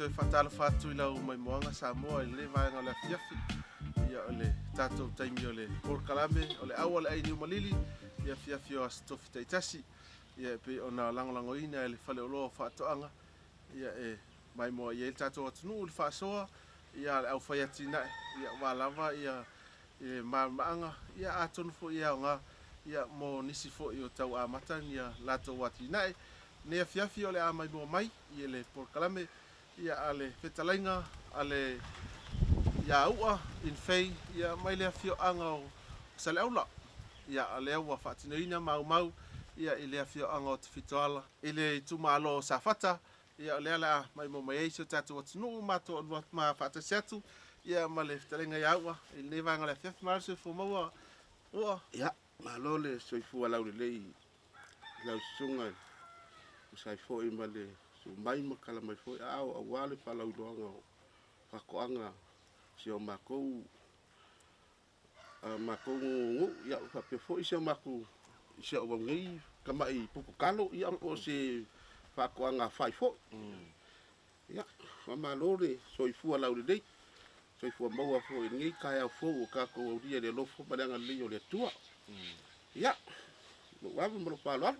toe faatalofa atu i lau maimoaga Samoa i lenei vaega o le afiafi. Ia, o le tatou taimi o le polokalame o le Aua le Ai Niu Malili i afiafi o Aso Tofi taitasi. Ia, e pei ona lagolagoina e le Faleoloa o Faatoaga, ia e maimoa i ai le tatou atunuu i le faasoa ia a le aufai atinae, ia aua lava ia le malamalamaaga, ia atonu foi e aoga ia mo nisi foi o tau amata ni a latou atinae. Nei afiafi o le a maimoa mai i le polokalame ia a le fetalaiga a le ia U'a in Fei ia mai le afioaga o Saleaula. Ia a lea ua faatinoina maumau ia i le afioaga o Tafitoala i le itumalo o Safata. Ia o lea o le a maimoa mai ai si o tatou atunuu matou alu atu ma faatasi atu ia ma le fetalaiga ia U'a i lenei vaega o le afiafi. Malo le soifua maua U'a. Ia, malo le soifua laulelei i lau susuga e tusa ai foi ma le sumai ma kala mai foi aao aua le faalauiloaga o faatoaga si o matou matou nuu, ia faapea foi si o matou si au nei tamai pupu talo, ia po o se faatoaga fai foi. Ia, faamalo le soifua laulelei, soifua maua foi i lenei taeao fou ua tatou aulia i le alofa ma le agalelei o le Atua. Ia, lou ava ma lou faaaloalo.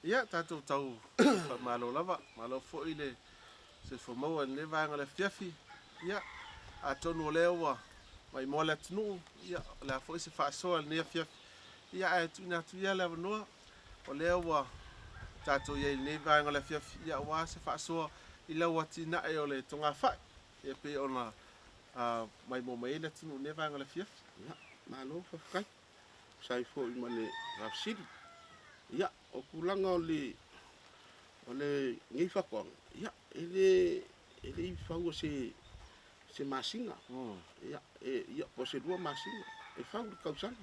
Ia, tatou tau faamalo lava. Malo foi le soifua maua i lenei vaega o le afiafi. Ia, atonu o lea ua maimoa le atunuu, ia, o le a foi se faasoa i lenei afiafi. Ia, ae tuuina atu ia le avanoa, o lea ua tatou i ai i lenei vaega o le afiafi, ia, aua se faasoa i lau atinae o le togafai, ia, pei ona maimoa mai ai le atunuu i lenei vaega o le afiafi. Ia, malo faafetai. Tusa ai foi ma le faafesili. Ia, o tulaga o le o lenei faatoaga, ia, e le e le i faua se se masina, ia, e, ia, po o se 2 masina, e fau i le tausaga.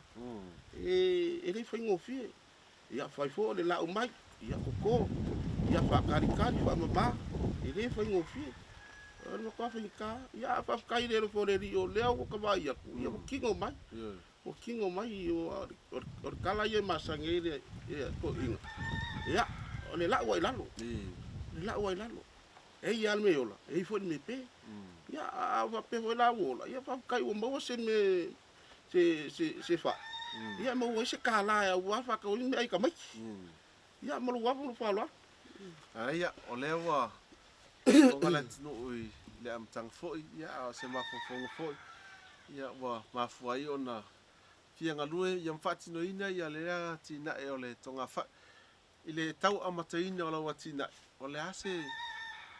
E le i faigofie. Ia, fai foi o le lau mai, ia toto, ia faatalitali, faamama, e le faigofie. O le matua faigata. Ia, ae faafetai i le alofa o le Alii o lea ua ta vaai atu, ia ua tino mai. Ua tino mai, o le tala ia e masani ai le toeaina, ia, o le lau lava i lalo, o le lau lava i lalo. E i ai lava le mea e ola, e i ai foi le mea e pe. Ia, a faapea foi la ua ola, ia faafetai ua maua se mea, se fai, ia e maua ai se $1 aua le faatauina meaai a tamaiti. Ia, ma lou ava ma lou faaaloalo. Ia, o lea ua faafofoga le atunuu i le amataga foi, ia, a o se mafaufauga foi, ia, ua mafua ai ona fia galue ia ma faatinoina ia lea atinae o le togafai. I le tau amataina o lau atinae, o le a se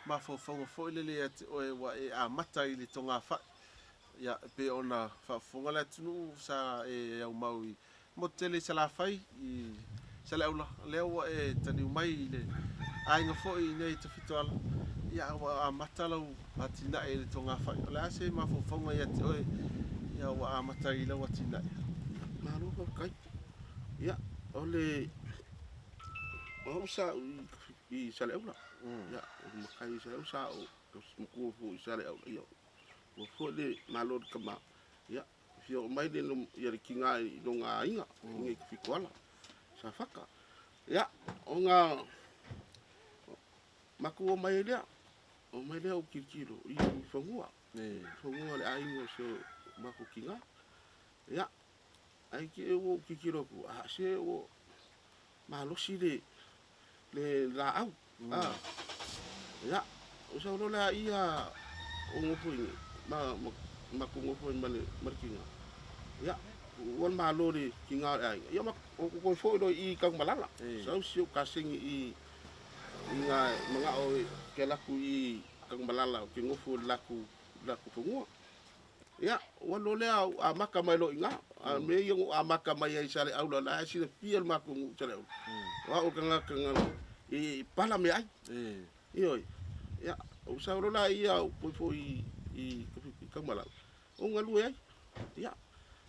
mafaufauga foi lele ia te oe ua e amata i le togafai? Ia, e pei ona faafofoga le atunuu sa e aumau i motu tele i Salafai, i Saleaula, lea ua e taliu mai i le aiga foi i inei i Tafitoala, ia ua amata lau atinae i le togafai. O le a se mafaufauga ia te oe ia ua amata ai i lau atinae? Malo faafetai. Ia, o le o au sa ou i Saleaula. Ia, o matai i Saleaula sa ou matua foi i Saleaula. Ia, ua foi le malo i le tama. Ia, fia oo mai le ia le tiga i lona aiga i nei Tafitoala, Safata. Ia, ona matou o mai ai lea, o mai lea ou tilotilo i fanua, fanua o le aiga o si o matou tiga. Ia, ae te i ua ou tilotilo atu, a se ua malosi le le laau. A, ia, ou sau loa lea ia ou nofo i ma matou nofo ai ma le ma le tiga. Ia, ua le malo le tiga o le aiga. Ia ou toe foi loa i i Tanumalala. Sau si ou kasegi i i ngā manao e ke alu atu i Tanumalala ou te nofo i le latou latou fanua. Ia, ua alu loa lea ua amata mai loa i ina. A o le mea ia na ou amata mai ai i Saleaula, o la e silafia le matou nuu i Saleaula, o au o le tagata na e pala meaai. Ioe. Ia, ou sau loa laia ou toe foi i Tanumalala, ou galue ai. Ia,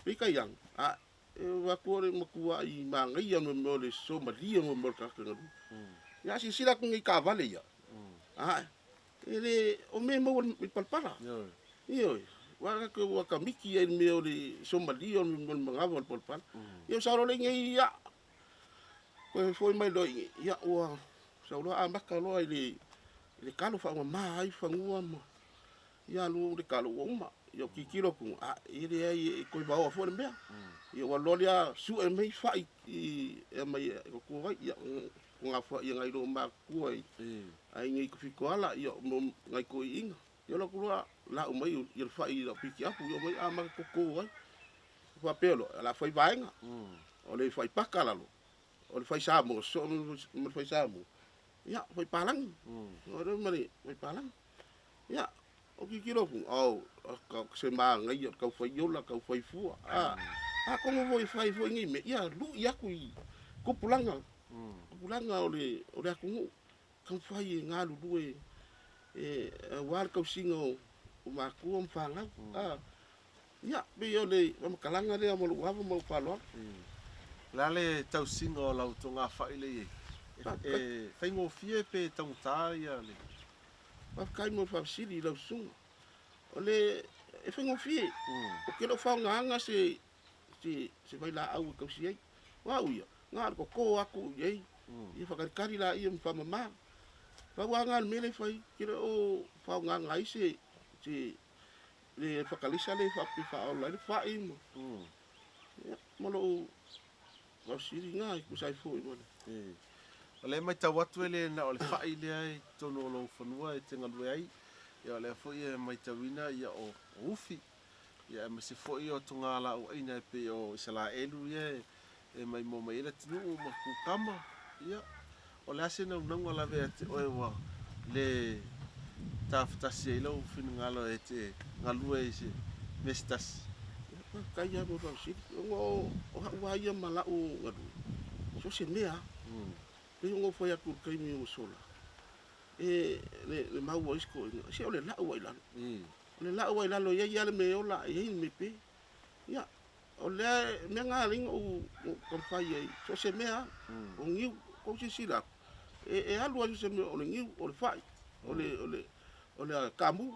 peitai ane, a e vaeatu o le matuai manaia mo mea o le somalie mo mea o le tagata galue. Ia, a silasila atu nei i taavale ia, a E le, o mea e maua i le palapala. Ioe. Aua tatou ua ta miki ai i le mea o le somalia o le mea o le manava o le palapala. Ia ua sau loa lenei ia, toe foi mai loa i inei, ia ua sau loa amata loa i le i le kalo faaumamā ai fanua ma ia alu le kalo ua uma. Ia ou tilotilo atu, a e leai e toe vaoa foi le mea. Ia ua loa lea sue mai fa'i i e aumai e koko ai, ia togafa'i e nai loo matutua i aiga i Tafitoala, ia mo nai toeaiina. Ia alu atu loa lau mai ia le fa'i i lau pikiapu, ia omai amata toto ai. Faapea loa, o le a fai vaega, o le fai paka lalo, o le fai Samoa, sosoo ma le fai Samoa, ia fai palagi, o lea ma le fai palagi. Ia, o tilotilo atu, ao, se manaia o le taufaiola, taufaifua. Atonu foi e fai foi nei mea, ia lu'i atu i tupulaga, tupulaga o le atunuu, taumafai e galulue aua le tausiga o matua ma fanau. Ia, pei o le faamatalaga lea ma lou ava ma lou faaaloalo. O le a le tausiga o lau togafai lea i ai? E faigofie pe taugata ia le. Faafetai mo le faafesili i lau susuga. O le e faigofie, ou te le o faaaogaina se vailaau e tausi ai. O au ia, na o le toto atu i ai, ia faatalitali laia ma faamama. Pau lava lena o le mea lea e fai, ou te le o faaaogaina ai se le fatalisa lea e faaola ai le fai ma, ia, ma lou faafesili lena e tusa ai foi ma le. O lea e matau atu e le na o le fai lea i totonu o lou fanua e te galue ai, ia o lea foi e matauina ia o ufi, ia aemaise foi o togalaauaina e pei o Isalaelu ia e maimoa mai ai le atunuu ma kukama. Ia, o le a se naunauga lava ia te oe ua le tafatasi ai lou finagalo e te galue i se mea se tasi? Ia, faafetai lava mo le faafesili. Ona o au lava ia ma lau galue, so o se mea lava. Pei ona ou fai atu i le taimi ua sola, e le mau a isi toeaiina, se o le lau lava i lalo. O le lau lava i lalo, e i ai lava le mea e ola, e i ai le mea e pe. Ia, o le mea lena e ala ai ona ou taumafai ai, so o se mea lava, o niu, tou silasila atu, e alu lava i so o se mea, o le niu, o le fai, o le kamu.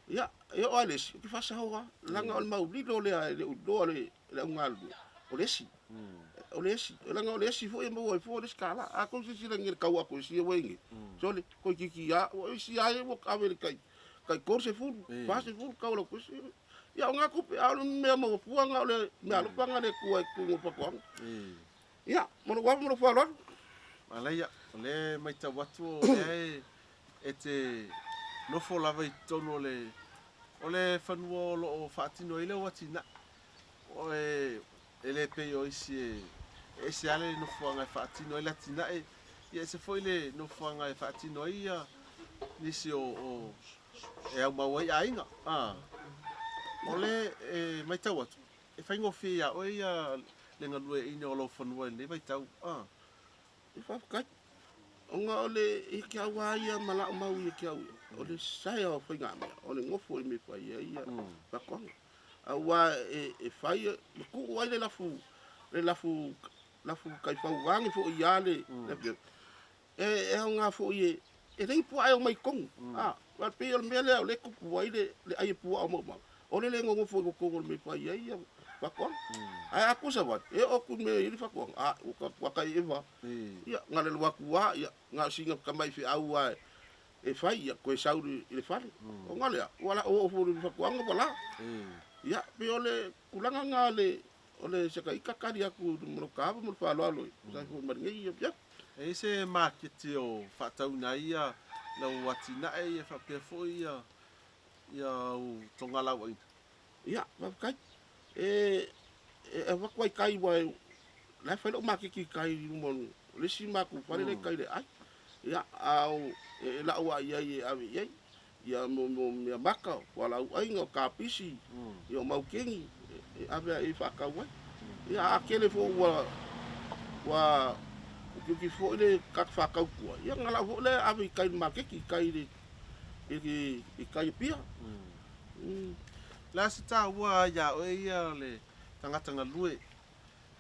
Ia, e oo lava i le esi, ou te faasao lava, leaga o le mau lilo lea e le o iloa e le au galulue, o le esi. O le esi, leaga o le esi foi e maua ai fua le isi $1. A tou silasila nei i le tau atu e sia ua i ai nei, sole, toeitiiti lava, o isi lava ia ua ave i le tai 30, 40 tau o lau tusi. Ia o na tupe, a o le mea maua fua lena, o le mea alofa lena a le Atua i totonu o faatoaga. Ia, ma lou ava ma lou faaaloalo. Manaia, o lea e matau atu o lea e te nofo lava i totonu o le fanua o lo o faatino ai lau atinae. E le pei o isi e ese lava le nofoaga e faatino ai le atinae, ia ese foi le nofoaga e faatino ai ia nisi o e aumau ai aiga. O lea e matau atu, e faigofie ia oe ia le galueaiina o lou fanua i lenei vaitau. E faafetai, ona o le ia te au lava ia ma lau mau ia te au ia, o le sae o faigamea, o le nofo i mea e fai ai ia faatoaga. Aua e fai ma tuu ai le lafu, le lafu, lafu taifau vaeane foi ia le afioga, e aoga foi e leai ni puaa e omai i totonu. A pei o le mea lea o lea e tupu ai le ai o puaa o maumaga, o le le nonofo i totonu o le mea e fai ai ia faatoaga. Ae a tusa mai, e oo atu i le mea e i ai le faatoaga, a ua tai eva, ia, na o le alu atu lava, ia, na o sina tamai feau lava e fai, ia, toe sau i le fale. Ona lea, ua oo foi i le faatoaga ua la. Ia, pei o le tulaga lena o le se ita tali atu ma lou taava ma le faaaloalo e tusa ai foi ma lenei afiafi. E i ai se maketi o faatauina ai ia lau atinae ia faapea foi ia au togalauaina? Ia, faafetai. E avatu ai tai aua o la e fai lau maketi i tai i luma o le isi matou fale la e i tai i le aai. Ia, a o e lau lava i ai e ave i ai. Ia mo mea maka, o fualaau aina, o kapisi, ia o maukeni e ave ai e faatau ai. Ia a tele foi ua ua utiuti foi le tagata faatau tua, ia ona lau foi lea e ave i tai i le maketi, i tai i tai i Apia. O le a se taua ia oe ia le tagata galue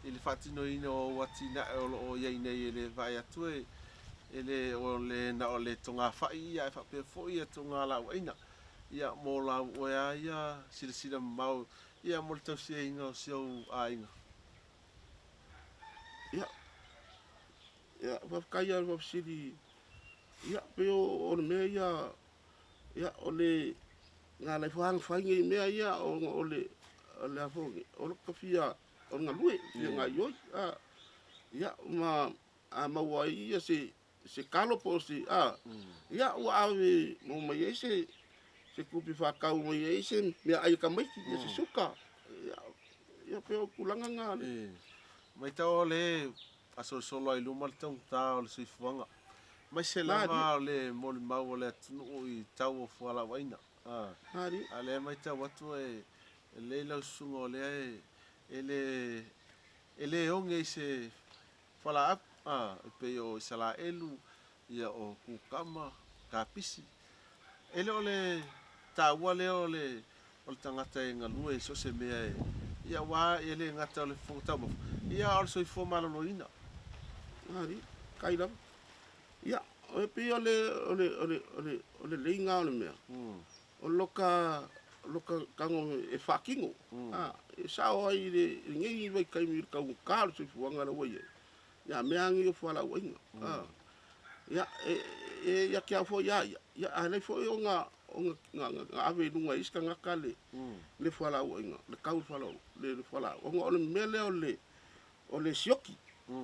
i le faatinoina o au atinae o lo o i ai nei e le vaai atu e le o le na o le togafai ia ae faapea foi ia togalauaina ia mo lau oe lava ia silasila mamao ia mo le tausiaina o si ou aiga. Ia, ia faafetai lava i le faafesili. Ia, pei o le mea ia, ia, o le galaifoaga fai nei mea ia, ona o le, o le a foi, o le fia, o le galue, fia gaoioi, a. Ia, ma a maua ai ia se, se kalo po o se, a, ia, ua ave maua mai ai se, se tupe faatau mai ai se meaai a tamaiti, ia se suka. Ia, ia pei o tulaga na. E matau o le asolosolo ai i luma le taugata o le soifuaga, aemaise lava o le molimau o le atunuu i tau o fualaauaina. A o lea e matau atu e lelei lau susuga o lea e le e le oge i se fualaau, e pei o Isalaelu, ia o kukama, kapisi. E le o le taua lea o le o le tagata e galue i so o se mea e, ia aua e le gata o le fofoga taumafa, ia a o le soifua maloloina. Malie, kai lava. Ia, e pei o le, o le, o le, o le, o le leiga o le mea, o loka, loka tago e faatino, a, e sao ai i le, lenei vaitaimi i le taugata o le soifuaga lea ua i ai, ia mea lava nei o fualaauaina. A, ia, e, e ia te au foi lava ia, ia a lelei foi ona, ona, ona ave i luga e isi tagata le, le fualaauaina, le tau o le le, le fualaau, ona o le mea lea o le, o le sioki.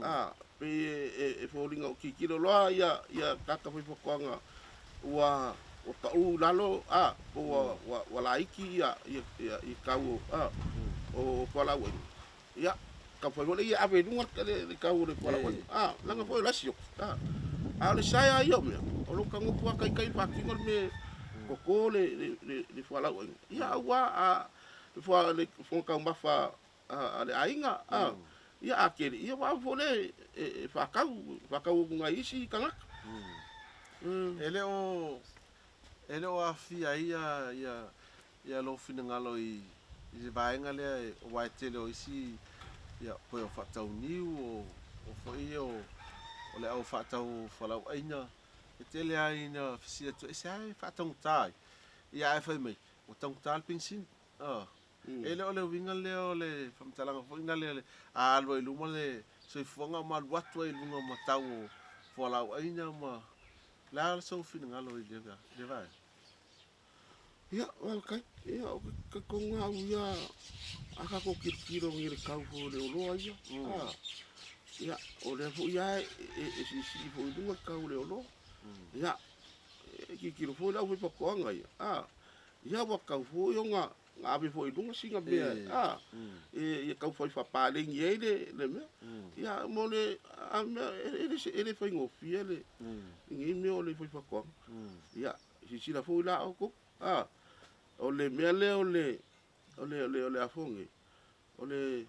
A, pei e, e, e foliga o tilotilo loa ia, ia tagata faifaatoaga ua, ua pau i lalo, a, po ua, ua, ua laiti ia, ia, ia, ia tau o, a, o fualaauaina. Ia, taumafai foi lea ia ave i luga le, le tau o le fualaauaina. A, leaga foi o la e sioki. A, a o le saea ia o mea, o lou tagoto lava taitai faatino le mea e toto le, le, le, le fualaauaina. Ia aua a, le fua, le fofoga taumafa a le aiga, a, ia a tele, ia ua ave foi lea e, e faatau, faatau atu nai isi tagata. E le o, e le o aafia ai ia, ia, ia lou finagalo i, i le vaega lea aua e tele o isi ia po o faatau niu o, o foi o, o le au faatau fualaauaina, e tele lava ina fesili atu aisea e faataugata ai, ia ae fai mai ua taugata le penisini. A, e le o le uiga lea o le faamatalaga foi na lea a alu ai i luma le soifuaga ma alu atu ai i luga ma tau o fualaauaina ma o le a sou finagalo i lea vaega? Ia, faafetai. Ia, o ke talitonu lava au ia, a tatou tilotilo i le tau foi o le oloa ia, a, ia, o lea foi lava e siisii foi i luga le tau o le oloa. Ia, e tilotilo foi le aufaifaatoaga ia, a, ia ua tatau foi ona ave foi i luga sina mea, a, ia taufai faapaleni ai le mea. Ia, mo le, a mea, e le faigofie lenei mea o le faifaatoaga. Ia, silasila foi la outou, a, o le mea lea o le, o le, o le, o le a foi nei, o le,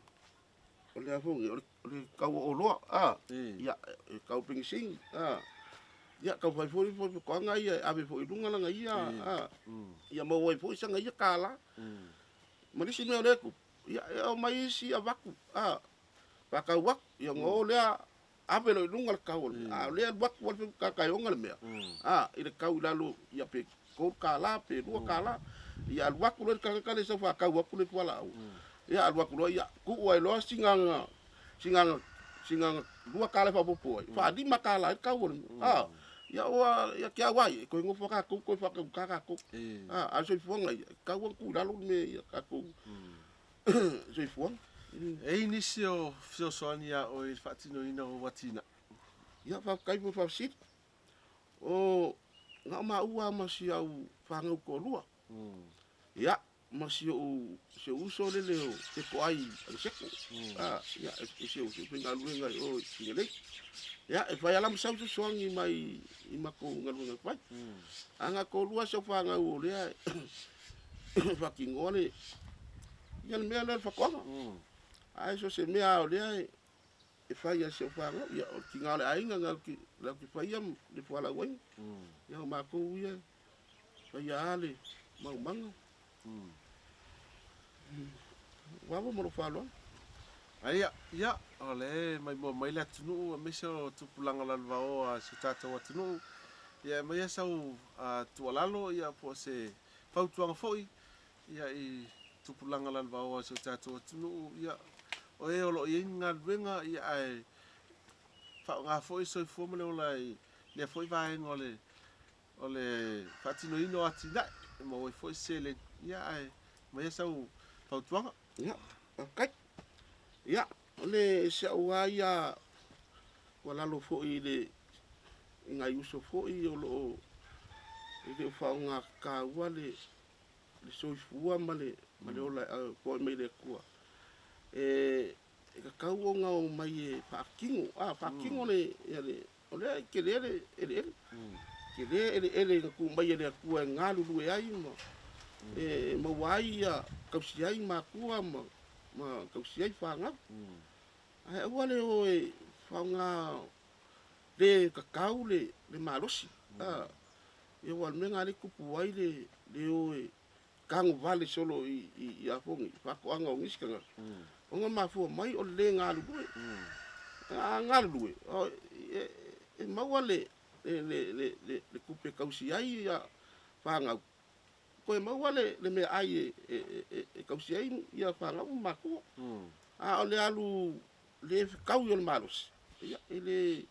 o le a foi nei, o le tau o oloa, a, ia, e tau penisini, a, ia, taumafai foi faatoaga ia e ave foi i luga lana ia, a, ia maua ai foi sana ia kālā. Ma le isi mea o lea e tupu, ia, e aumai isi avatu, a, faatau atu, ia ona o lea ave loa i luga le tau o le mea, a o lea e alu atu lava le tagata e ona le mea, a, i le tau i lalo, ia pe $3 pe $2, ia alu atu loa le tagata lea e sau faatau atu le fualaau, ia alu atu loa, ia tuu ai loa sina, sina, sina $2 e faaopoopo ai, faa-$5 ai le tau o le mea, a. Ia ua, ia te au ai, e toe nofo lava tatou toe faataugata tatou. A, a o le soifuaga ia, e tatau ona tuu i lalo le mea ia tatou soifuaga. E i ai nisi o fesoasoani ia oe i le faatinoina o ou atinae? Ia, faafetai mo le faafesili. O, na o maua lava ma si au fanau toalua. Ia, ma si ou, si ou uso lele o Tekoai Aleseko. A, ia, e si ou uso e faigaluega i o i Fugalei. Ia, e fai lava la ma sau fesoasoani mai i matou galuega e fai. A na toalua si au fanau o lea e faatinoa le, ia le mea lea o le faatoaga. Ae so o se mea lava o lea e fai a si au fanau, ia o le tiga o le aiga latou te faia le fualaauaina. Ia o matou ia e faia lava le maumaga. Ua ava ma lou faaaloalo. Aia, ia, o lea e maimoa mai le atunuu aemaise o tupulaga lalovaoa a si o tatou atunuu. Ia e aumaia sau tuualalo ia po o se fautuaga foi ia i tupulaga lalovaoa a si o tatou atunuu. Ia, o e o lo o i ai ni galuega ia ae faaaoga foi le soifua ma le ola i lea foi vaega o le o le faatinoina o atinae e maua ai foi se seleni. Ia ae aumaia sau fautuaga. Ia, faafetai. Ia, o le si au lava ia tuualalo foi i le i nai uso foi o lo o e le o faaaoga le le soifua ma le ma le ola e foai mai le Atua. E e tatau ona omai e faatino, a faatino le ia le o lea e tele le eleele. Tele eleele na tuu mai e le Atua e galulue ai ma e maua ai ia tausi ai matua ma ma tausi ai fanau. Ae aua le o e faaaoga le tatau le le malosi. A ia aua o le mea lena lea e tupu ai le le o e tagovale solo i i i a foi nei faatoaga o nisi tagata ona mafua mai o le le galulue. A galulue e maua le le le le le tupe e tausi ai ia fanau, toe maua le le meaai e e e tausi ai ia fanau ma matua. A o le alu le fetaui o le malosi, ia e le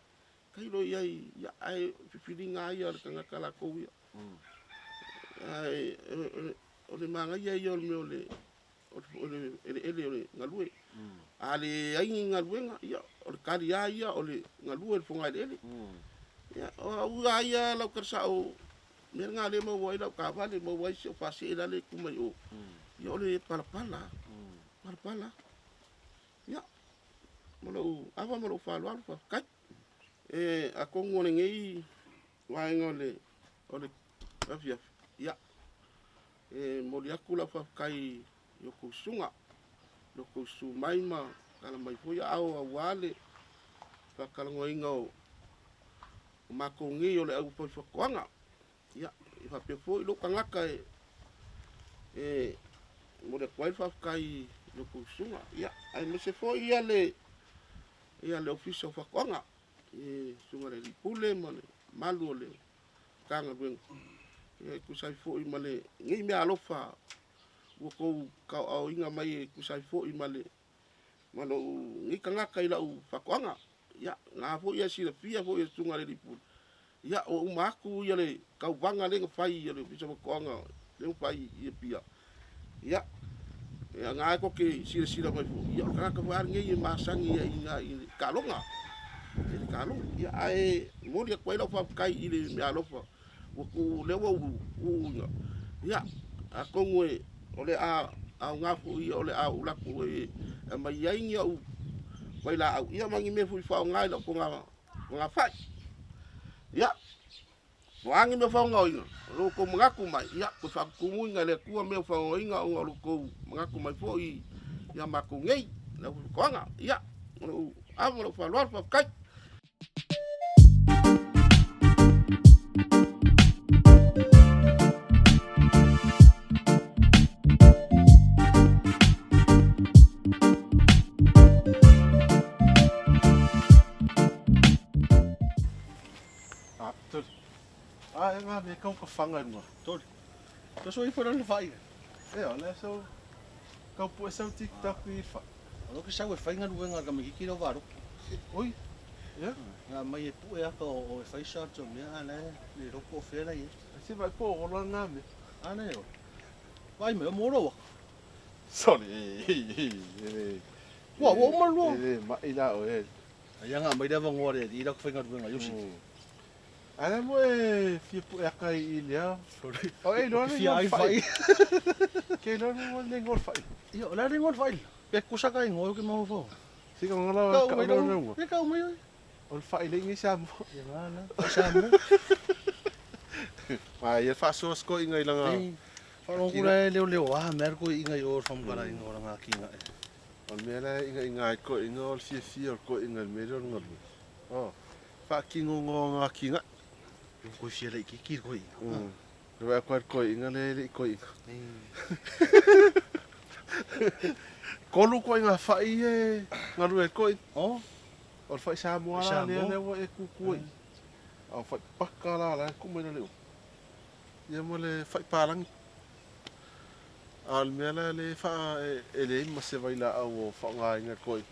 tailo i ai, ia ae o filifiliga lava ia a le tagata latou ia. Ae o le manaia ia o le mea o le o le eleele o le galue. A leai ni galuega, ia o le tali lava ia o le galue i le fogaeleele. Ia o au lava ia lau tala sao, o le mea lena lea e maua ai lau taavale, maua ai si au pasee la e tu mai o, ia o le palapala lava, palapala lava. Ia, ma lou ava ma lou faaaloalo, faafetai. E atonu o lenei vaega o le o le afiafi, ia, e momoli atu lau faafetai i outou susuga, i lo outou susu mai ma tala mai foi aao aua le faatalanoaina o matou nei o le aufaifaatoaga. Ia, e faapea foi lou tagata e e momoli atu ai le faafetai i lo outou susuga, ia, aemaise foi ia le ia le Ofisa o Faatoaga i le Susuga i le Alii Pule ma le mamalu o le Matagaluega, ia e tusa ai foi ma lenei meaalofa ua outou tauaaoina mai e tusa ai foi ma le ma lou nei tagata i lau faatoaga. Ia, na foi e silafia foi e le Susuga i le Alii Pule, ia ua uma atu ia le tauvaga lea na fai e le Ofisa o Faatoaga lea na fai i Apia. Ia, ia na tou te silasila mai foi, ia o le tagata foi lava lenei e masani ai i le taaloga. I le taaloga. Ia ae momoli atu ai lau faafetai i le meaalofa ua tuu lea ua uuina. Ia, atonu e o le a aoga foi ia o le a ou alu atu e aumai ai ni au vailaau ia ma ni mea foi e faaaoga i lau togafai. Ia, o a ni mea faaaogaina, o lo outou manatu mai, ia, toe faatutumuina e le Atua mea faaaogaina ona o lo outou manatu mai foi ia matou nei, le aufaifaatoaga. Ia, o lou ava ma lou faaaloalo, faafetai. A, toli. A, e ngā me kau ka whanga i runga. Toli. To so ifo le whai. E, o le sau kau pu e sau TikTok i whai. O lo ke sau e whai ngaluenga ka me kiki ro varo. Oi, ia. Nga mai e pu e aka o e whai sa to mea a le le roko o whera i e. Se vai po o la ngā me. A ne o. Vai me o moro waka. Sorry, e. Ua, ua uma lua. E, ma i la o e. Ai nga mai leva ngoa le i la ku whai ngaluenga yosi. Ala mo e fia pu e aka i lea. Sorry. O e loa le Fia ai whai. Ke loa le ngol whai. Ia, o le le ngol whai. Pe kusa ka ingoa ke mahu fau. Sika ngola Kau ka mai ono ro. nunga. Pe kau mai oi. O le whai le ngi sa mo. Ia ngā na. Sa mo. Ma ia whaasoa sko inga i langa. Ei. Wharongo kura e leo leo a mer ko inga i o whamukara inga o ranga ki inga e. O le mea la inga inga ai ko inga o le fia fia o ko inga le mea o le ngalu. O. Whaakingo ngo ngā kinga. Yo ko fia le ki ki ko inga. Le wea koe ko inga le le ko inga. Kolu ko inga whai e ngalu e ko inga. O. O le whai Samoa la lea lea ua e kuku ai. A o whai paka la la ku mai le Ia mo le whai pālangi. A o le mea la le wha e le ma se vai la au o whaonga inga koi.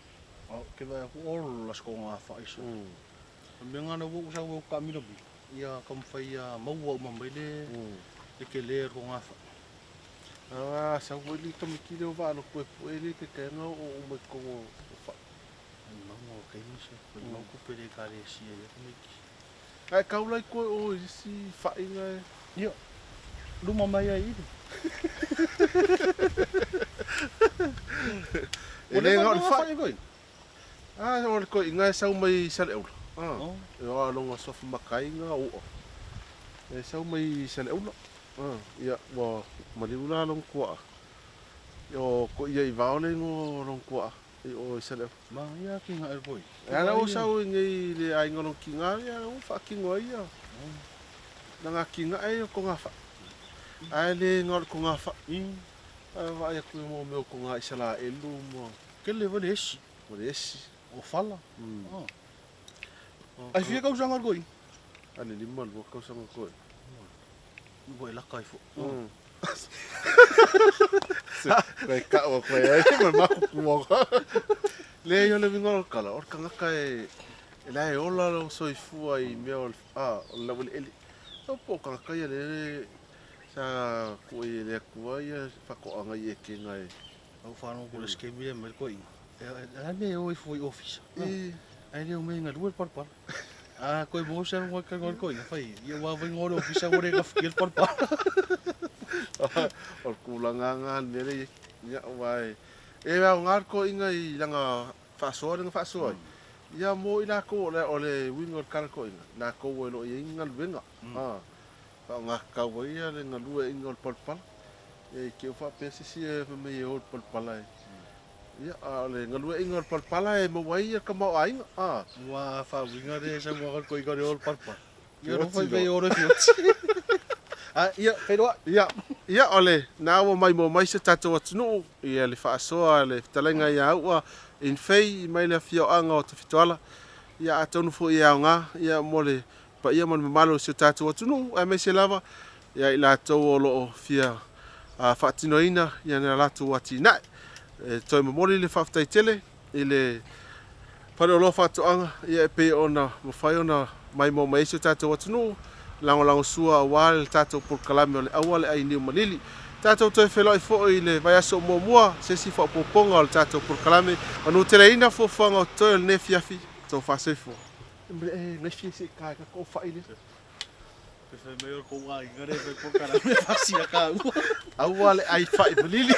O ke vai ku o la sko ngā whai so. O le mea lena ua ou sau ai ou taamilomilo, ia taumafai ia maua uma mai le le tele o le togafai. A sau foi le tamaiti lea o Vaaloto e pue le taitaina o oo uma i totonu o fai. Maumau o taimi se, maumau tupe le ekalesia ia tamaiti. Ae tau la i toe o i isi fai na e. Ia, luma mai ai i le. E le na o le fai. A o le toeaina e sau mai i Saleaula. A, e oa lona suafa matai na u'a. E sau mai i Saleaula. A, ia, ua maliu la lona tua'a. O toia i vao le igoa o lona tua'a i o i Saleaula. Ma ia tina e koi. E ala ua sau i nei le aiga o lona tina, ia ua faatino ai ia lana atinae o togafai. Ae le na o le togafai. Ae vaai atu i mea o toga Isaraelu ma. Tele foi le esi. Ma le esi. O fala. Ai fia tausaga le toeaina? A le 52 tausaga toeaina. Ua e laka ai foi. Koe kau a koe ai ma makukuaga. Leai o le uiga o le tala, o le tagata e e la e ola lona soifua i mea o le a o le laueleele. So po o tagata ia le sa tuu ai e le Atua ia faatoaga i Etena e Au whanau ko le scheme le mai ko inga. E la me o i foi office. Ai le o me ngalue le palapala. A koe mo se mo ka ngol ko inga fai. Ia wa vai ngol office o le ka fikil palapala. O le tulaga lena le mea lea e i ai. Ia aua e e aoga le toeaina i lana faasoa lea na faasoa ai. Ia mo i latou o le o le uiga o le tala toeaina, latou e le o i ai ni galuega. Faaaoga tatau ai ia le galueaiina o le palapala. Ia i te i ua faapea se isi e fai mai e o i le palapala e. Ia, a o le galueaiina o le palapala e maua ai ia le tamaoaiga. A. Ua faauiga le saunoaga a le toeaina o le o i le palapala. Ia no fai mai o le fioti. A, ia, feiloai. Ia, ia, o le na ua maimoa mai si o tatou atunuu, ia le faasoa a le fetalaiga ia Au'a Infei mai le afioaga o Tafitoala. Ia atonu foi e aoga ia mo le paia ma le mamalu o si o tatou atunuu, aemaise lava ia i latou o lo o fia faatinoina ia na latou atinae. E toe momoli le faafetai tele i le Faleoloa Faatoaga ia e pei ona mafai ona maimoa mai ai si o tatou atunuu, lagolagosua aua le tatou polokalame o le Aua le Ai Niu Malili. Tatou toe feiloai foi i le vaiaso muamua se isi faaopoopoga o le tatou polokalame. Manuteleina fuafuaga o totoe o lenei afiafi, tou faasoifua. E gaifie se i ka kou fai lea. Pe fai mai o le kou aiga lea e fai polokalame fasia taua. Aua le ai fai malili.